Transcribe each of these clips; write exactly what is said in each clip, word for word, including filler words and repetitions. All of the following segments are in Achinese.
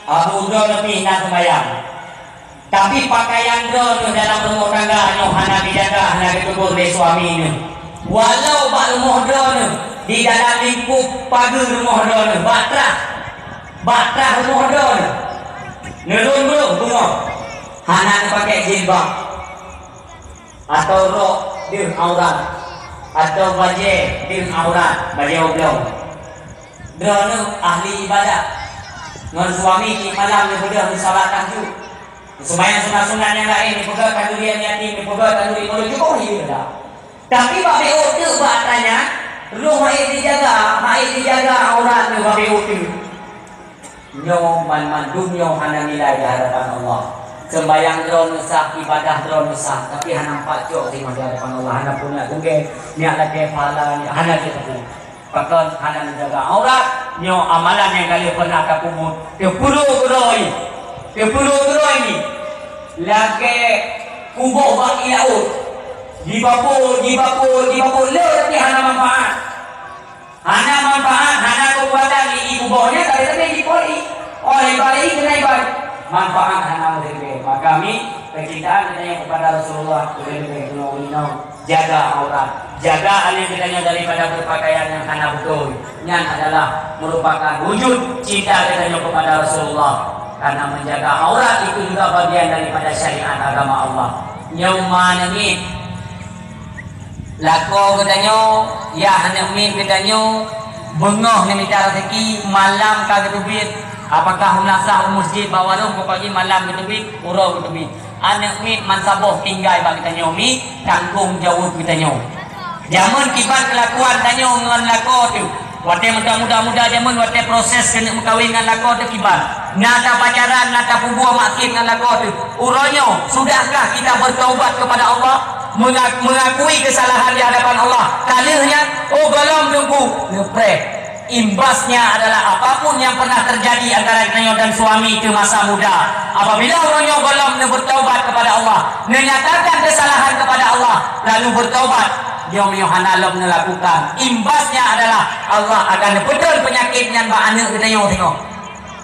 Abu droeneuh pih na seumbahyang, tapi pakaian droeneuh dalam rumoh tangga nyoe hana geujaga, hana geuteupeu lé suami neuh. Walau bak rumoh droeneuh, di dalam lingkup pageue rumoh droeneuh, bak trah, bak trah rumoh droeneuh, neulôn brôk beungoh, hana neupaké jilbab. Atawa rok deuh aurat, atawa bajée deuh aurat, bajée oblong. Droeneuh ahli ibadat, ngon suami tiep malam neubeudôh neusalat tahajud, neuseumbahyang sunat-sunat nyang laén, neupeugöt khanuri yatim, neupeugöt khanuri maulud, cukup hireuen dah. Tapi bak B O teuk bak atra nyan, roh hana jijaga, hana jijaga aurat neuh bak B O teuk. Nyoe banmandum nyoe hana nilai di hadapan Allah. Seumbahyang droeneuh sah, ibadah droeneuh sah, tapi hana meupat cok singoh di hadapan Allah, hana peureunah tunggeng, nyak lakée pahala, hana jeuet sapeue. Pakon hana neujaga aurat, nyoe amalan nyang ka lheueh peureunah tapeubuet, teupeurô keudroe, teupeurô keudroe nyoe. Lagée kuboh bak ié laôt, jibapô, jibapô, jibapô, le tapi hana manfaat. Hana manfaat, hana keukuatan, i kuboh nyan tapi-tapi jipoli. Oh, ibarat i keunan ibarat. Manfaat hana meuleubeh. Maka mi, keucintaan geutanyoe kepada Rasulullah, leubeh-leubeh keunoe inong, jaga aurat, jaga aneuk geutanyoe daripada beupakaian nyang hana beutôi. Nyan adalah meurupakan wujud cinta geutanyoe kepada Rasulullah. Karena menjaga aurat itu juga bagian daripada syariat agama Allah. Nyoe ma nangis. Lakoe geutanyoe, yah aneuk miet geutanyoe, beungoh neumita raseuki, malam ka geuteubiet. Apakah u meulasah, u meuseujid, bak warông, pokok jih malam geuteubiet, uroe geuteubiet. Aneuk miet mansaboh tinggai bak geutanyoe, mi tanggông jaweueb geutanyoe. Jameun kiban keulakuan tanyoe ngon lakoe teuh. Watée meuda-muda-muda jameun, watée proses keuneuk meukawen ngon lakoe teuh kiban. Na tapacaran, na tapeubuet maksiet ngon lakoe teuh. Uroe nyoe, sudahkah kita bertaubat kepada Allah, menga-, mengakui kesalahan di hadapan Allah? Ka lheueh nyan, oh gohlom Teungku, neupreh. Imbasnya adalah apapun yang pernah terjadi antara geutanyoe dan suami teuh masa muda. Apabila uroe nyoe gohlom neubertaubat kepada Allah, neunyatakan kesalahan kepada Allah, lalu bertaubat, nyoe meunyoe hana lom neulakukan, imbasnya adalah Allah akan neupeudong peunyakét nyan bak aneuk geutanyoe singoh.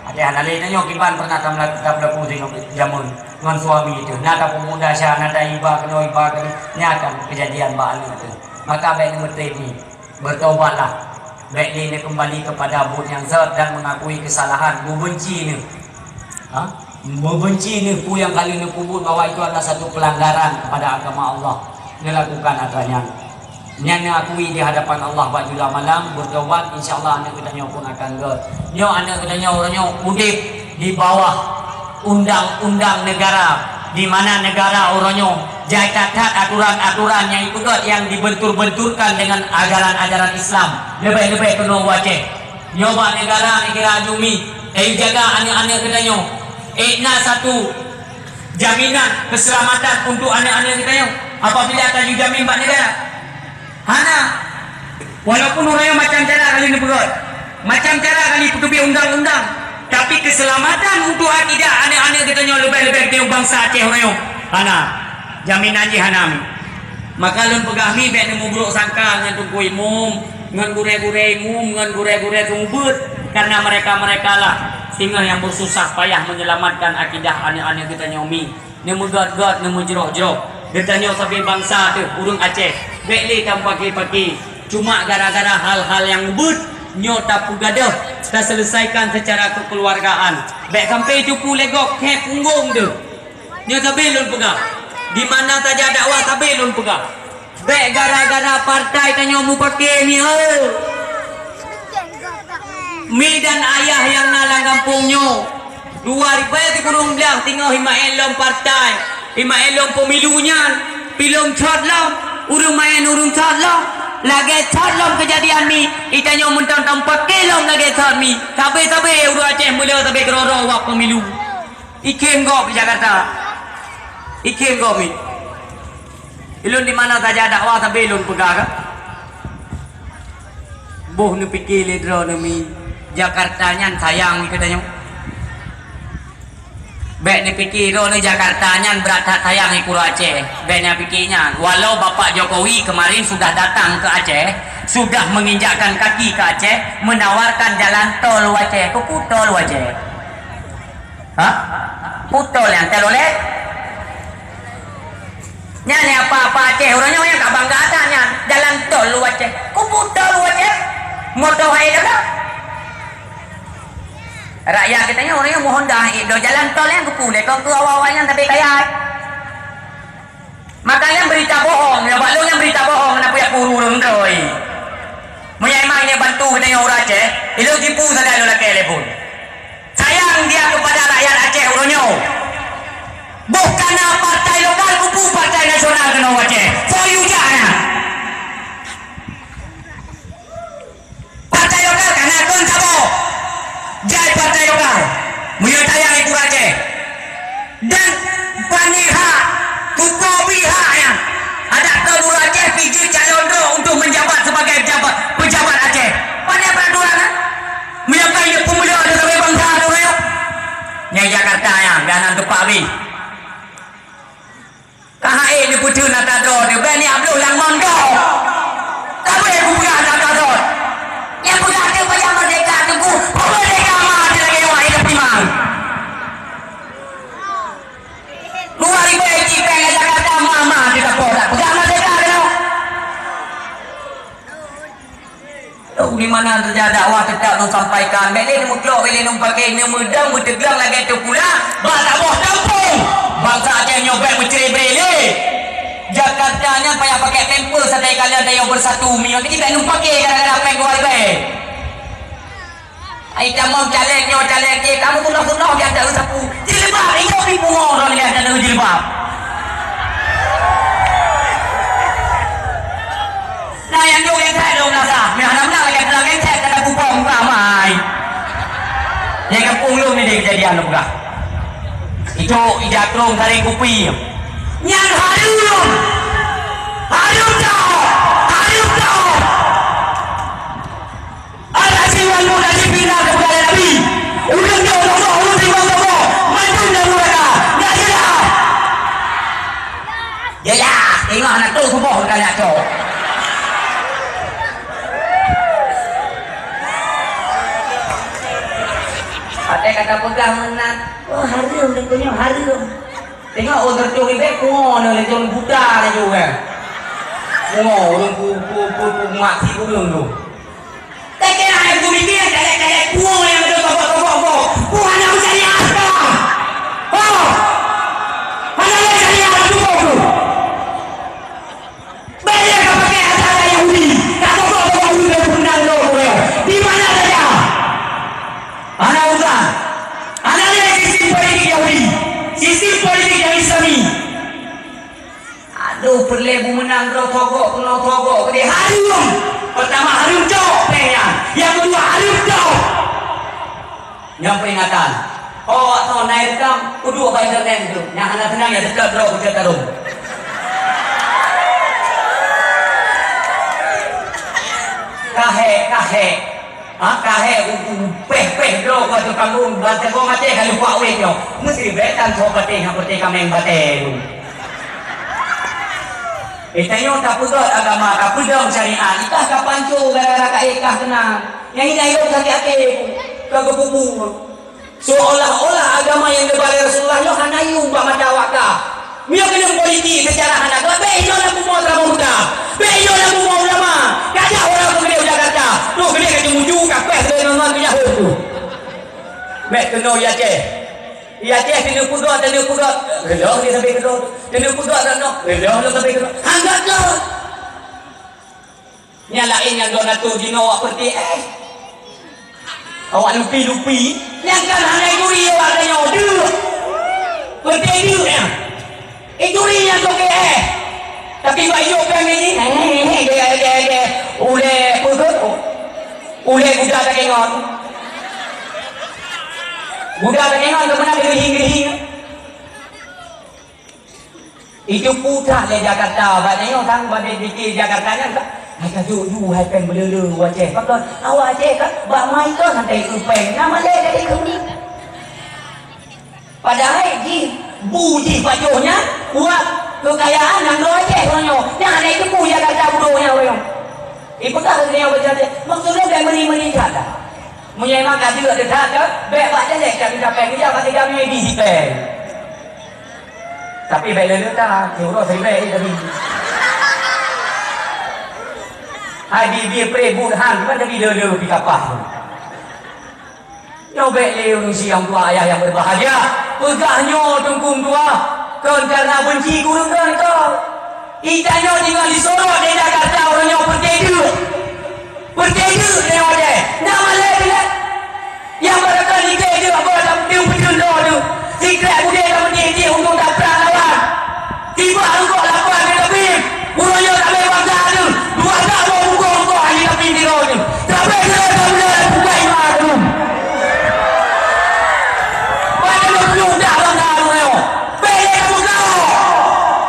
Até hana lé tanyoe kiban pernah tamla-, tapeulaku singoh jameun ngon suami teuh. Na tapeumuda sya, na taiba keunoe, iba keunoe, nyan akan keujadian bak aneuk teuh. Maka bék neumeutreb nyoe. Bertobatlah. Bék lé neukeumbali keupada buet nyang sot dan mengakui kesalahan. Meubeunci neuh. Ha? Meubeunci neuh peue nyang ka lheueh neupeubuet bahwa itu adalah satu pelanggaran kepada agama Allah. Neulakukan atra nyan. Nyan neuakui di hadapan Allah bak jula malam, bertobat, insya Allah aneuk geutanyoe pun akan gét. Nyoe aneuk geutanyoe uroe nyoe udeb di bawah undang-undang negara, di mana negara uroe nyoe jai that-that aturan-aturan nyang ipeugét nyang dibentur-benturkan dengan ajaran-ajaran Islam, leubeh-leubeh keunoe u Aceh. Nyoe bak negara neukira aju mi, eh, jaga aneuk-aneuk geutanyoe. Eh, na satu jaminan keselamatan untuk aneuk-aneuk geutanyoe apabila ka jijamin bak negara. Hana. Walaupun uroe nyoe macam cara ka lheueh neupeugét, macam cara ka lheueh neuteubiet undang-undang, tapi keselamatan untuk akidah aneuk-aneuk geutanyoe, leubeh-leubeh geutanyoe bansa Aceh uroe nyoe, hana. Jaminan jih hana mi. Maka lôn peugah mi bék neumeubrôk sangka ngon Teungku Imum, ngon gurée-gurée imum, ngon gurée-gurée seumeubeuet, karena mereka-mereka lah singoh nyang beususah payah menyelamatkan akidah aneuk-aneuk geutanyoe mi. Neumeugét-gét, neumeujroh-jroh. Geutanyoe sabe bansa teuh, ureuëng Aceh, bék lé tameupaké-paké. Cuma gara-gara hal-hal nyang ubit, nyoe tapeugadôh, taseuleusaikon seucara keukeuluwargaan. Bék sampoe teupeu lé gob khép punggong teuh. Nyoe sabe lôn peugah. Di mana saja dakwah sabe lôn peugah. Bék gara-gara partai tanyoe mupaké mi, eh. Mi dan ayah nyang na lam gampông nyoe, dua ribèe sikureueng blaih singoh imaén lom partai, imaén lom pemilu nyan, pi lom cot lom, ureuëng maén ureuëng cot lom. Lagèe cot lom keujadian mi, itanyoe meuntang-tang paké lom lagèe cot mi. Sabe-sabe ureuëng Aceh meuleueh sabe keudroe-droe wak pemilu. Ikhem gob di Jakarta. Ikhem gob mi. Ilôn di mana saja dakwah sabe lôn peugah ka. Boh neupiké lé droeneuh mi, Jakarta nyan sayang keu tanyoe. Bék neupiké droeneuh Jakarta nyan brat that sayang keu ureuëng Aceh. Bék neupiké nyan. Walau Bapak Jokowi kemarin sudah datang ke Aceh, sudah menginjakkan kaki ke Aceh, menawarkan jalan tol u Aceh, keupeue tol u Aceh. Putol nyang teulolet. Nyan nyang apa-apa Aceh uroe nyoe nyang ka bangga that nyan. Jalan tol u Aceh. Ku putol u Aceh. Moto hai dah. Rakyat kita nyoe uroe nyoe mohon dah, eh, do jalan tol nyang geupuleh kon keu awak-awak nyan tapi kaya. Maka nyan berita bohong, nyoe bak lôn nyan berita bohong, na peue jak puru lôn droe. Meunyoe emang nyoe bantu geutanyoe ureueng Aceh, ilôn tipu sagai lôn lakée lé phon. Sayang dia kepada rakyat Aceh uroe nyoe. Boh kana partai lokal kupu partai nasional keunoe Aceh. Soe yue jak nyan. Partai lokal ka na kon saboh. Jai partai lokal. Meunyoe tayang ibu raja. Dan pané hak, tukoe bri hak nyan. Adak keu ureueng Aceh pih jeuet calon droe untuk menjabat sebagai pejabat, pejabat Aceh. Pané peraturan, eh? Meunyoe ka ingat peumuda ada sabe bangsa ada rakyat. Nyang Jakarta nyan, gana teupah bri. Ka hai neupeuteun ata droe teuh, bèk ni abloh lam ngon gob. Ka bèk kupeugah ata droe. Nyang peugah teuh payah merdeka teungku, peue merdeka ma teuh lagèe awak nyang teutimang. Dua ribu cit pèng lam Jakarta ma-ma teuh tapo, tak peugah merdeka keunoe. Di mana saja dakwah tetap lôn sampaikan. Bèk lé neumeuklok, bèk lé neumeupaké, neumeudong, meuteuglang lagèe teupula. Bak saboh gampông. Bansa Aceh nyoe bèk meucré-bré lé. Jakarta nyan payah pakai pampers satai kali ada yang bersatu. Minyak jadi bèk lôn paké gara-gara pèng dua ribèe. Ai tamong caleg nyoe caleg jih, kamoe tunoh-tunoh di antara sapu. Jilbab, ingat pi pungo orang di antara jilbab. Nah, nyang jok gengket lom rasa. Meuhana meunan lagèe peulang gengket kata kupông muka mai. Nyang kampung lom ni dia kejadian lom peugah. Icok ija trong saréng kupi. Nyan hareuem. Hareuem tau. Hareuem tau. Al-Azim wal Mu'tazim bina kepada Nabi. Ulun jauh Allah, ulun timbang Allah. Mandum dalam neraka. Enggak jelas. Jelas, tengok anak tu suboh kata anak tu. Pakai kata peugah meunan. Oh, hareuem, dia punya hareuem. Tengok, oh, tercung ibek, pungo, dia lejong buta laju kan. Pungo, urang pu, pu, pu, pu, mak si urang tu. Tapi kena aku mikir, karet-karet pungo yang ada tobok-tobok, tobok. Pungo anak mencari apa? Oh! Mana dia cari anak tu, tu? Bèk lé ka pakai acara Yahudi, ka tobok-tobok Yahudi dan peundang droe. Di mana saja? Hana urusan. Hana lé sistem politik Yahudi. Sistem politik nyang Islami. Aduh, peureulèe beumeunang droe togok keunoe togok keudeh hareuem. Pertama hareuem cok pèng nyan. Nyang keudua hareuem cok. Nyang peringatan. Oh, awak soe na rekam, kuduek bak internet tu. Nyang hana seunang ya seutôt droe kucok tarông. Kahek, kahek. Ha, kahek u, u, peh, peh droe ka tukang u, ban teungoh maté ka lupa wéh nyoe. Meusti bèk tan soe patéh ngon patéh kaméng batèe tu. Eh, tanyoe tapeugöt agama, tapeudong syariat, itah ka pancô gara-gara ka ék kah keunan. Nyang hina ilôn sakét até, ka geupupu. Seolah-olah agama nyang geuba lé Rasulullah nyoe hana yum bak mata awak kah. Meunyoe keuneuk politik seucara hana gèt, bèk inoe lam bumoe sama muda. Bèk inoe lam bumoe ulama. Ka jak ureueng keudéh u Jakarta. Troh keudéh ka jimuju, ka pèh lé ngon-ngon meujahô tu. Bèk keunoe i Aceh. I Aceh keuneuk peugöt, keuneuk peugöt. Reuloh lé sabe keudroe. Keuneuk peugöt, reuloh. Reuloh lé sabe keudroe. Hana gèt. Nyang laén nyang droeneuh jinoe awak peureté éh. Awak lupi-lupi, nyang kan hana ituri awak tanyoe deuek. Peureté deuek nyan. Ituri nyang toke éh. Tapi bak ijok pèng ni, hehe, hehe, hehe, hehe, ulèe peugöt, ulèe guda takengon. Guda takengon keumeuna geuhing-geuhing. Itu putak lé Jakarta, bak nyoe sang bak dikir Jakarta nyan ka. Hai ka jok ju hai pèng beuleuleue u Aceh. Pakon awak Aceh ka bak mai kon sampai u pèng. Nama lé dari kami. Padahai jih bu jih pajoh nyan buat kekayaan nanggroe Aceh uroe nyoe. Nyan hana itu pu Jakarta budoe nyan uroe nyoe. Ipeugah lé nyoe bak Aceh. Maksud lôn bèk meuri-meuri that dah. Meunyoe memang ka jeuet that, bèk bak jalek ka minta pèng. Ija bak tiga minggu di pèng. Tapi bèk lé-lé that, siuroe siribèe tapi. Hai bie-bie preh buet han, kan jadi lé-lé pih kapah. Nyoe bèk lé ureueng syiah tuha, ayah nyang berbahagia. Peugah nyoe Teungku tuha, kon karena benci keu ureueng droeneuh. Ita nyoe tinggai di Sorot, di Jakarta, ureueng nyoe peureuteh deuk. Peureuteh deuk nyoe deh. Nyang malèe teuh. Nyang barokah nitèe deuk, abah lam deuk peuteun droe deuk. Sikrek udép lam nitèe deuk untuk taprang lawan. Tiba eungkôt lapan di Teupin, uroe nyoe sabe bangsa deuh, dua blah boh bukon eungkôt hana Teupin sidroe nyoe. Sabe sidroe sabe bukai ma deuh. Pada lôn plueng dah bangsa uroe nyoe. Bèk lé kamoe kawök.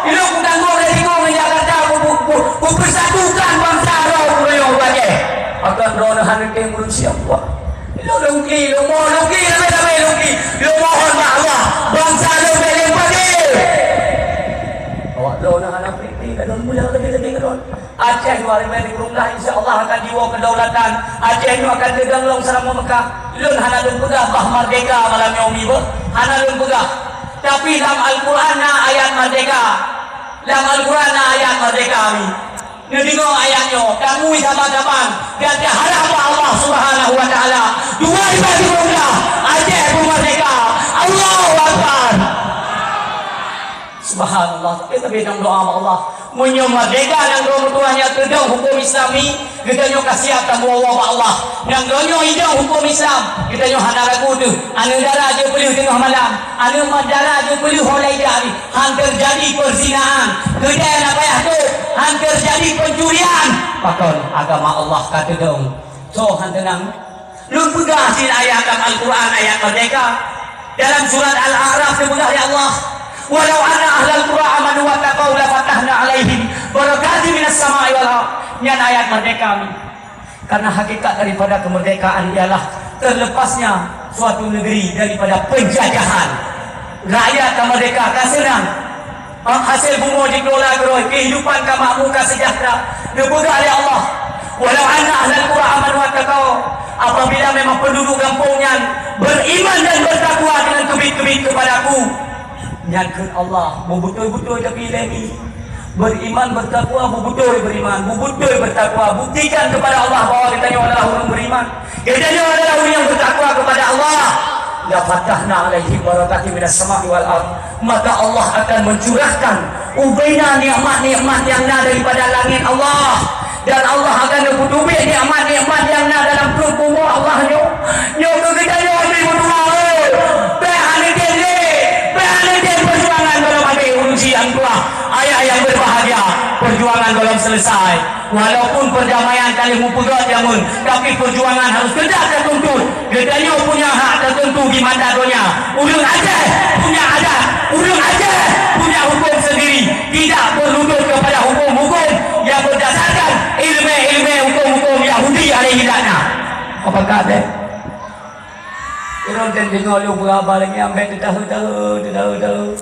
Ilôn kutanggong resiko ngon Jakarta, ku, ku, ku, kupeusatukan bangsa droe uroe nyoe bak Aceh. Pakon droeneuh hana tém ureueng siap buat. Lôn, lôn kli, lôn mohon, lôn kli, ramé-ramé lôn kli. Lôn mohon bak Allah, bangsa lôn bèk lé pagé. Awak droeneuh hana peureulèe keu lôn, mulia leubeh-leubeh keu lôn. Aceh dua ribu dua puluh lah, insya Allah akan jiwoe kedaulatan. Aceh nyoe akan teudong lom seuramoe Mekah. Lôn hana lôn peugah bah merdeka malam nyoe mi beuh. Hana lôn peugah. Tapi lam Al-Quran na ayat merdeka. Lam Al-Quran na ayat merdeka mi. Neudeungoe ayat nyoe, tamui saban-saban, dan taharap bak Allah Subhanahu wa Taala, dua ribu dua puluh Aceh beumerdeka. Allahu Akbar. Subhanallah. Tapi, tapi nyang doa bak Allah. Meunyoe merdeka nanggroe meutuwah nyan teudong huköm Islam nyoe, geutanyoe ka siap tamuwoe bak Allah. Nanggroe nyoe idong huköm Islam, geutanyoe hana ragu teuh. Aneuk dara jeuet peuleueh teungoh malam, aneuk dara jeuet peuleueh ho lhèe jak jih. Han teujadi peuzinaan, keudè na payah tôp, han teujadi pencurian, pakon agama Allah ka teudong. Soe han teunang? Lôn peugah cit ayat lam Al-Quran, ayat merdeka. Dalam surat Al-A'raf geupeugah lé Allah, "Walau anna ahlal qura amanu wattaqau lafatahna 'alaihim barakatim minas sama'i wal ardh." Nyan ayat merdeka. Karena hakikat daripada kemerdekaan ialah terlepasnya suatu negeri daripada penjajahan. Rakyat ka merdeka, ka seunang. Ha, hasil bumoe jikelola keurôi, kehidupan ka makmur, ka sejahtera. Neupeugah lé Allah, "Walau anna ahlal qura amanu wattaqau," apabila memang penduduk gampông nyan beriman dan bertakwa dengan keubiet-keubiet kepada-Ku, nyan kheun Allah, beubeutôi-beutôi tapi ilèe mi. Beriman, bertakwa, beubeutôi beriman, beubeutôi bertakwa. Buktikan kepada Allah bahwa geutanyoe adalah ureueng beriman. Geutanyoe adalah ureueng nyang bertakwa kepada Allah. "Lafatahna 'alaihim barakatim minas sama'i wal ard." Maka Allah akan mencurahkan ubeuna nikmat-nikmat nyang na daripada langét Allah. Dan Allah akan neupeuteubiet nikmat-nikmat nyang na dalam pruet bumoe Allah nyoe. Nyoe keuh geutanyoe, hai meutuwah, eh. Bèk hana tém lé, bèk hana tém peujuangan gohlom habéh, ureueng syiah tuha. Ayah nyang berbahagia, perjuangan gohlom selesai. Walaupun perdamaian ka lheueh meupeugöt jameun, tapi perjuangan harus tetap tatuntut. Geutanyoe punya hak tertentu di mata donya. Ureueng Aceh punya adat, ureueng Aceh punya hukum sendiri. Tidak berlutut kepada hukum-hukum yang berdasarkan ilmu-ilmu hukum-hukum Yahudi alaihi laknah. Apakah ada? Irong dan dengar lu berapa lagi ambek tetahu-tahu, tetahu-tahu.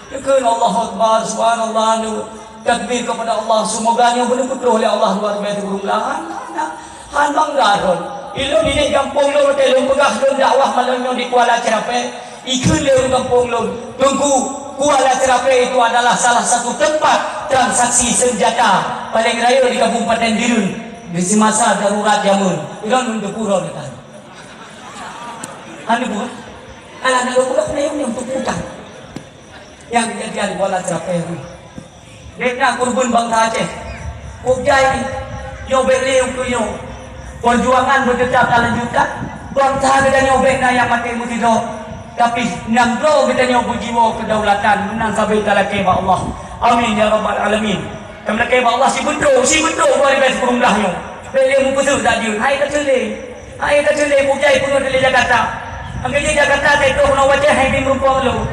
Kheun Allahu Akbar, subhanallah, nyoe takbir kepada Allah, semoga nyoe beuneuh peutroh lé Allah luar biasa gurung lahan. Nah, han bangga lôn. Ilôn di gampông lôn, watèe lôn peugah lôn dakwah malam nyoe di Kuala Cherapeh, ikheun lé ureueng gampông lôn, "Teungku, Kuala Cherapeh itu adalah salah satu tempat transaksi senjata paling raya di Kabupaten Bireuen di semasa darurat jameun." Ilôn lôn teupeue droe teuh. Hana buet. Alah, na lôn peugah peunayong nyoe untuk utang. Nyang kejadian Kuala Cherapeh nyoe. Bèk na keureubeuen bansa Aceh. Kok jai nyoe bèk lé ukeue nyoe. Perjuangan beuteutap talanjutkan. Bansa geutanyoe bèk na nyang maté meusidroe. Tapi nyang droe geutanyoe beujiwoe keudaulatan meunan sabe talakèe bak Allah. Amin ya rabbal alamin. Talakèe bak Allah sibeutôi, sibeutôi luar biasa peureumblah nyoe. Bèk lé meupeuseuh dak jeuet. Hai ka seuleh. Hai ka seuleh, bukjai peungeut lé Jakarta. Angkeu jih Jakarta teuh keunoe wajah hai beumeureumpok lôn.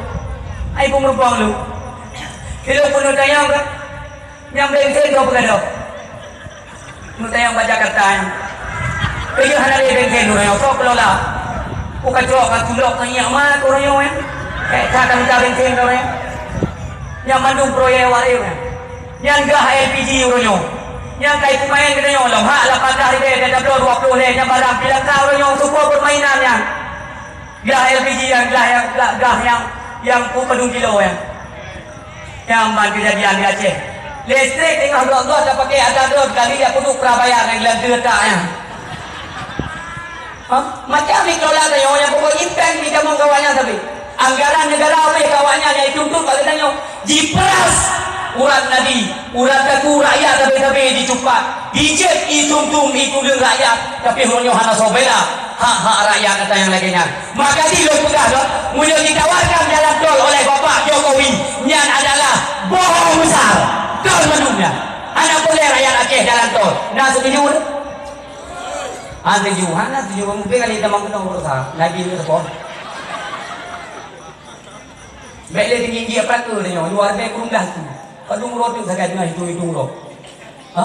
Hai beumeureumpok lôn. Ilôn peunoh tanyong ka. Nyang bengkeng kau peugah dok. Nyoe tanyong bak Jakarta nyoe. Keu hana lé bengkeng nyoe, soe kelola? Ku kacok ka tulok ka nyak ma keu uroe nyoe. Kayak ka ka minta bengkeng keu uroe nyoe. Nyang mandum proyek awak nyoe. Nyang gah L P G uroe nyoe. Nyang kai pemain keu nyoe lom. Hak lapan belas ribèe dan tabloe dua puluh lé nyang barang pih ka uroe nyoe, supo permainan nyan. Gah L P G nyang gah, nyang gah, gah nyang, nyang ku padum kilo nyan. Nyan ban keujadian di Aceh. Listrik teungoh goh-goh tapakée ata droe kali jak peuduek Prabaya ngon geulanteu ata nyan. Hah? Macam ni kelola tanyoe nyang pokok jipen jitamong keu awaknyan sabe. Anggaran negara habéh keu awaknyan nyang jituntut bak geutanyoe. Jiperas urat nadi, urat kaku rakyat sabe-sabe jicupat. Dijeuet ié sum-sum ié tuleueng rakyat, tapi uroe nyoe hana soe bela hak-hak rakyat ata nyang lagée nyan. Maka jih lôn peugah lom, meunyoe jitawarkan jalan tol oleh Bapak Jokowi, nyan adalah bohong besar. Tol mandum nyan. Hana peureulée rakyat Aceh jalan tol. Na setuju? Hana setuju, hana setuju. Mungkin kali teuma keunoe berusaha. Lagi ni teuka. Bék lé tinggi-tinggi apalagi tanyoe, luar biasa kurung dah tu. Padum uroe tu sagai teungoh hitung-hitung uroe. Ha?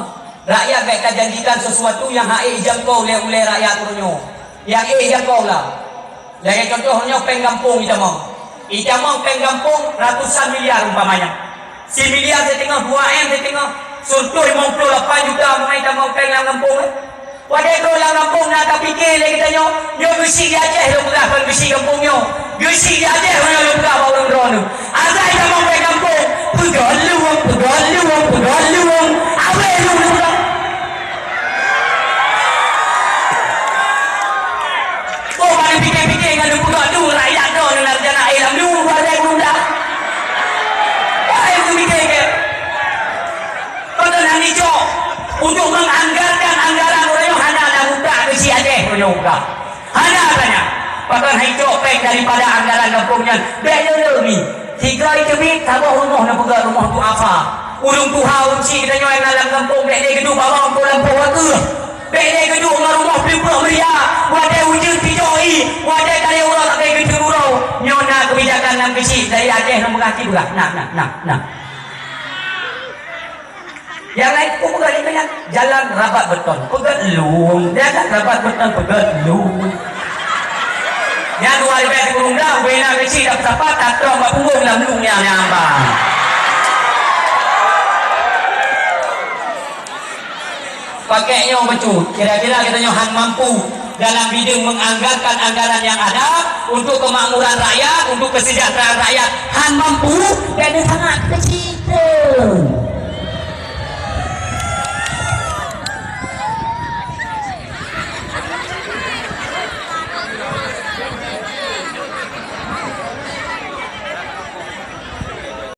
Rakyat bék tajanjikan sesuatu nyang hana ék jangkau lé ulée rakyat uroe nyoe. Nyang ék jangkau lah. Lagée contoh nyoe péng gampông itamong. Itamong péng gampông ratusan miliar umpamanya. Similiar siteungoh, dua M siteungoh. Suntoh limong ploh lapan juta meuhai tamong péng lam gampông, eh. Watée droe lam gampông na tapike lé geutanyoe, nyoe geuchik di Aceh lôn peugah kon geuchik gampông nyoe. Geuchik di Aceh nyoe lôn peugah bak ureuëng droeneuh. Asai tamong bak gampông, peugah luweueng, peugah luweueng, peugah luweueng. Awai lôn peugah. Oh, bak pike-pike ngon lôn peugah tu rakyat droeneuh na rencana, eh, lam lu, asai lôn peugah. Wahai ureuëng pike-pike. Pakon hana icok untuk menganggarkan anggaran uroe nyoe hana na mudah keu si Aceh uroe nyoe mudah. Hana tanya. Pakon hana icok péng daripada anggaran gampông nyan. Bék lé-lé mi. Sigoe teubiet saboh rumoh na peugah rumoh duafa. Ureuëng tuha ureuëng chik geutanyoe nyang na lam gampông bék lé geuduek bawang po lampôh ateueh. Bék lé geuduek ngon rumoh peuet meuria. Watée ujeuen pijôh ié, watée talé uroe sabe geuteuk uroe. Nyoe na keubijakan nyang keuchik dari Aceh nyang peugah ti peugah. Nah, nah, nah, nah. Nyang laén peugah lé nyan, jalan rabat beton, peugét lueng. Jalan rabat beton, peugét lueng. Nyan dua ribèe sikureueng dah, ubena keuchik dah sapat, tatrok bak punggong lam lueng nyan, nyan, bang. Pakai nyoe bacut, kira-kira geutanyoe han mampu dalam bidang menganggarkan anggaran yang ada untuk kemakmuran rakyat, untuk kesejahteraan rakyat, han mampu, dan sangat kecil.